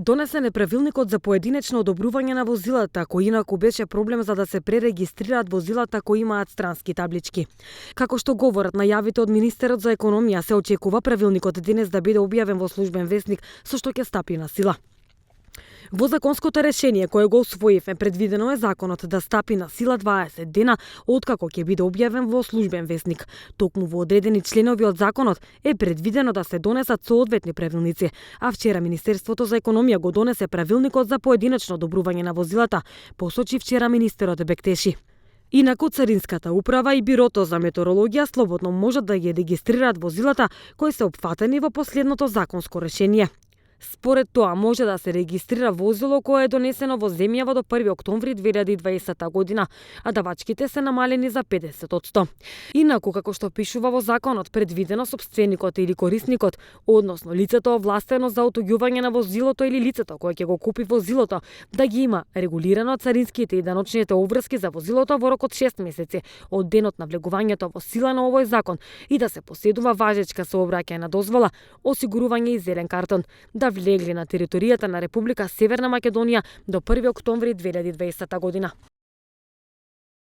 Донесен е правилникот за поединечно одобрување на возилата, кој инаку беше проблем за да се пререгистрираат возилата кои имаат странски таблички. Како што говорат најавите од министерот за економија, се очекува правилникот денес да биде објавен во службен весник, со што ќе стапи на сила. Во законското решение кое го усвоивме предвидено е законот да стапи на сила 20 дена откако ќе биде објавен во службен весник. Токму во одредени членови од законот е предвидено да се донесат соодветни правилници, а вчера Министерството за економија го донесе правилникот за поединечно одобрување на возилата, посочи вчера министерот Бектеши. Инаку Царинската управа и Бирото за метеорологија слободно можат да ги регистрираат возилата кои се опфатени во последното законско решение. Според тоа може да се регистрира возило кое е донесено во земјава до 1 октомври 2020 година, а давачките се намалени за 50%. Инаку, како што пишува во законот, предвидено сопственикот или корисникот, односно лицето овластено за отуѓување на возилото или лицето кое ќе го купи возилото, да ги има регулирано царинските и даночните обврски за возилото во рок од 6 месеци од денот на влегувањето во сила на овој закон и да се поседува важечка сообраќајна дозвола, осигурување и зелен картон, да влегли на територијата на Република Северна Македонија до 1 октомври 2020 година.